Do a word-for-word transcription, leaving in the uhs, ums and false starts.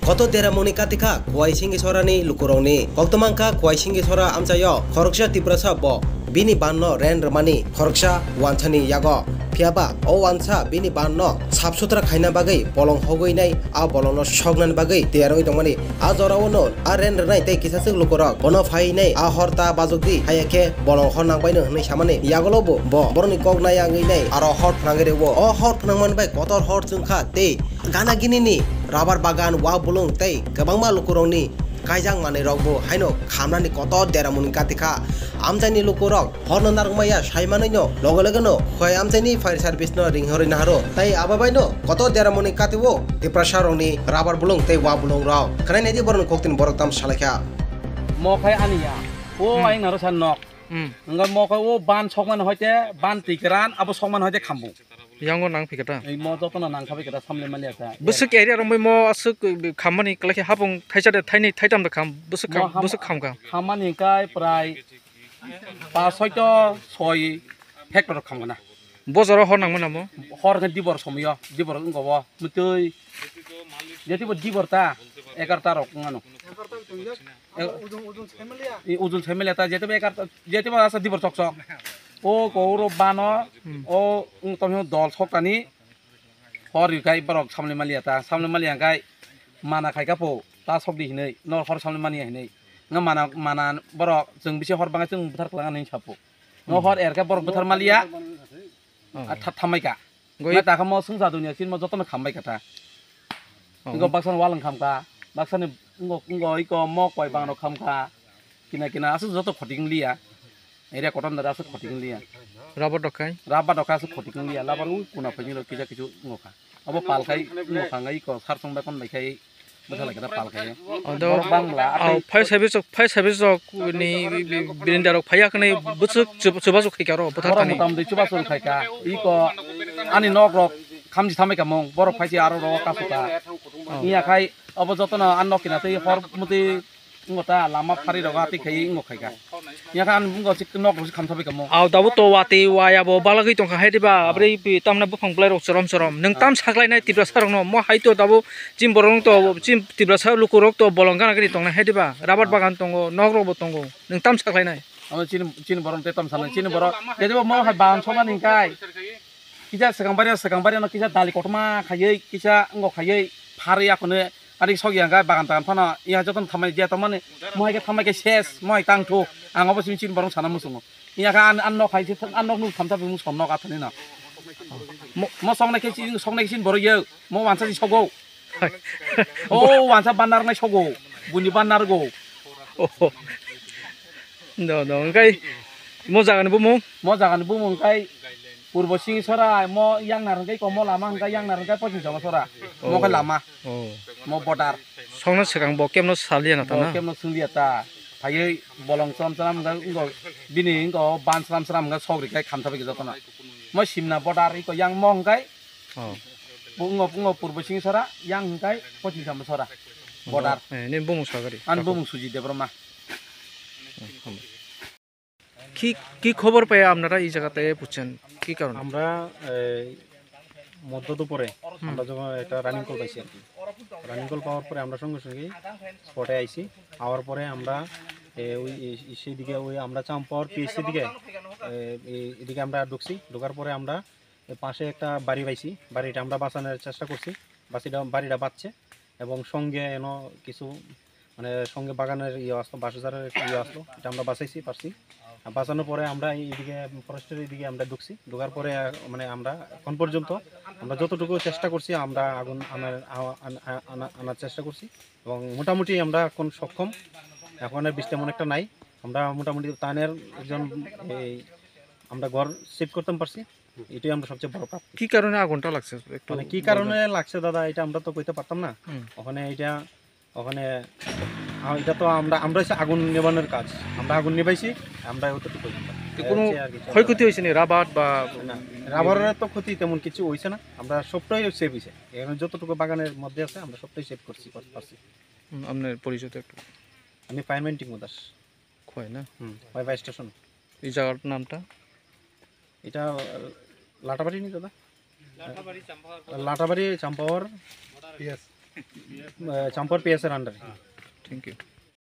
Kotor deramoni katikha Khowai Singisorani lukurokni. Koktwma wngkha Khowai Singisora amchaio khoroksa Tiprasa bo bini banno ren rwmani khoroksa wansani yago. Phiyaba o wansa bini banno sap sutra khaina bagwi bolong hogwi nai, a bolongno soknani bagwi tiyar wngwi tongmani. A jorao no a ren rwnai tei kisaswk lukurok bono phainai a hor ta bajokdi, haiya khe bolong hor nangbaino hwnwi samani. Yagolo bo, bo borokni kok nai wngwi nai aro hor phnangwi rwo. O hor phnangmani bai kotor hor chwngkha tei gana ginini rabar bagan, wa bulung tei kwbangma lukurokni kaijak manwirokbo haino khamnani kotor deramoni katikha. Amchaini lukurok horno narwkmaya saimanwino loge logeno Khowai amchaini fire service no ringhorwi naharo. Tai ababaino kotor deramoni katio Tiprasarokni rabar bulung tei wa bulungrok. Khwnai naidi borokni koktwini borok tamo salaikha. Mo khai aniya. O ai naro san nok. Hmm. Wngkha mo khai o ban sokmani hoite ban twi kwran abo sokmani hoite khambu. Yango nang phikata. Ei mo jotono nang khabai kata samle mali ata. Bwswk area rok bai mo aswk khammani kwlai khe hapung thaisa de thaini thaitam de kham bwswk kham Mo ham- bwswk kham kha. Khammani kai prai pas soi to soi hectare kham gana. Bojaro hor nang mano mo. Hor khe dibor somoyo, dibor wngko bo mutui. Jetibo dibor ta egarta rok wngano. E, ujung, ujung family ya. I ujung family ta, jetibo ekar, jetibo asa dibor chok chok. O ko uro bano, Hmm. O wng tong dol sok tani. Hor ri kai borok samle mali ya ta, samle mali ya kai. Mana khai ka po, ta sok di hinai, no hor samle mani ya hinai. Nga mana, mana borok, chwng bisi hor bangai chwng buthar kwlanga nai sapo. No Hmm. Hor er ka borok buthar mali ya. Oh. A tha-, thamai ka. Goi- Na ta kha mo swngsa dunia sin mo joto no khambai kha ta. Oh. Ingo baksa no walwng kham kha. Baksa ni ingo, ingo iko mo koi bang rok kham kha. Kina kina aswk joto khotik wng liya. Area kotor nara aswk khotik wng liya. Rubber dokhai? Rubber dokhai aswk khotik wng liya. Labar u kuna phai ni rok kisa kisu ingo kha. Abo pal khai ingo kha ngai iko sar song bai kon bai khai. Bwtha lai khe ta pal khe. Odo, borok bang bla, ah, atwi fire service rok, fire service rok ni birinda rok phaiya khne bwswk chuba, chuba chuk khaika ro bwtha borok tani. Motamdi chuba chuk khaika. Iko ani nok rok khamji thamai ka mung. Borok phai si aro ro kasu ka. Oh. Iya khai obo jotono an nok kina tei hor muti ngo ta lama phari rok atwi khai ngo khaika. Iya kha an bungo sik nok rok si kham thabai ka mung. Au dabo to wati waya bo balagwi tongkha hai diba. Oh. Abri pi tamna buphang belai rok chorom chorom. Nung tam saklai nai Tiprasa rok no mo hai to dabo. Chini borok no to, chini Tiprasa lukurok to bolong gana gini tongnai hai diba? Rubber bagan tongo, nok rok bo tongo. Nwng tam saklainai? Amo chini, chini borok tei tam sanai, chini borok. Jadi bo mo hai ban sokmani hingkai. Kisa swkang baria, swkang baria no kisa dali kotorma khaiwi, kisa wngok khaiwi, pharwi akhone ari sokya hingkai bagan tagan phano iya jotono thamai dia tongmani. Mo hai khe thamai khe ses, mo hai tang thu. Ang obo simi chini borok sana muchungo. Iya khe an, an nok hai se, an nok nuk thamsa bumung son nok athani no. Mo, mo soknai khe chini, soknai khe chini borok yo. Mo wansa si sogo. O wansa bannar nai sogo, buni bannar go. Oh. No, no, engkai mo jaga ni bumung? Mo jaga ni bumung engkai Purbo Singsorai, mo yang nar engkai komo lama engkai yang nar engkai Pochim Sama Sora. Mo Oh. Khe lama. Oh. Mo border. Songno swkang bo kemno saliya na ta Bo na? Kemno sungliya ta. Phaiwi bolong chom chom engkai wngko bini wngko ban sram sram engkai sok rikai khamsa bai jotono. Mo simna border iko yang mo engkai Oh. Pungo, pungo, Purbo Singsorai, yang hingkai Pochim Sama Sora. Border. Eh, nini bumung sagari. An bumung Sujit Debbarma. কি, কি খবর পেয়ে আপনারা এই জায়গাতে পৌঁছেন? কি কারণে? আমরা, এই, মধ্য দুপুরে হুম। আমরা যখন একটা রানিং কল পাইছি আর কি। রানিং কল পাওয়ার পরে আমরা সঙ্গে সঙ্গেই স্পটে আইছি। আওয়ার পরে আমরা, এ, ওই, এই, সেইদিকে ওই আমরা চাম্পাওর পিএইচসি দিকে, এ, এই, এদিকে আমরা ঢুকছি। ঢোকার পরে আমরা এ পাশে একটা বাড়ি পাইছি, বাড়িটা আমরা বাঁচানোর চেষ্টা করছি, বাসিটা, বাড়িটা বাঁচছে এবং সঙ্গে এনো কিছু মানে সঙ্গে বাগানের ইয়ে আসলো, বাঁশঝাড়ের একটা ইয়ে আসলো, এটা আমরা বাঁচাইছি পারছি। আর বাঁচানোর পরে আমরা এইদিকে ফরেস্টের এইদিকে আমরা ঢুকছি, ঢোকার পরে, আহ, মানে আমরা এখন পর্যন্ত আমরা যতটুকু চেষ্টা করছি আমরা আগুন আনার, আ-, আন-, আ-, আনা-, আনার চেষ্টা করছি এবং মোটামুটি আমরা এখন সক্ষম। এখন আর বৃষ্টি তেমন একটা নাই, আমরা মোটামুটি তানের একজন এই আমরা ঘর সেভ করতাম পারছি। এটাই আমরা সবচেয়ে বড় প্রাপ্তি। কি কারণে আগুনটা লাগছে একটু মানে কি বলবেন? কারণে লাগছে দাদা, এটা আমরা তো কইতে পারতাম না। হুম। ওখানে এটা, ওখানে, আ, এটা তো আমরা, আমরা হচ্ছে আগুন নেভানোর কাজ। আমরা আগুন নেভাইছি, আমরা অতটুকু করতে পারি। তো কোনো এর চেয়ে আর কিছু ক্ষয়ক্ষতি হয়েছে নি? রাবার বা না, রাবারের তো ক্ষতি তেমন কিছু হয়েছে না। আমরা সবটাই সেভ হয়েছে। এখানে যতটুকু বাগানের মধ্যে আছে, আমরা সবটাই সেভ করছি, করতে পারছি। হুম, আপনার পরিচয়টা একটু? আমি ফায়ারম্যান টিঙ্কু দাস। খোয়াই না? হুম, খোয়াই ফায়ার স্টেশন। এই জায়গার নামটা? এটা, আহ, লাটাবাড়ি নি দাদা? লাটাবাড়ি, চাম্পাওয়ার। লাটাবাড়ি, চাম্পাওয়ার। Yes. Champar P S R under. Thank you.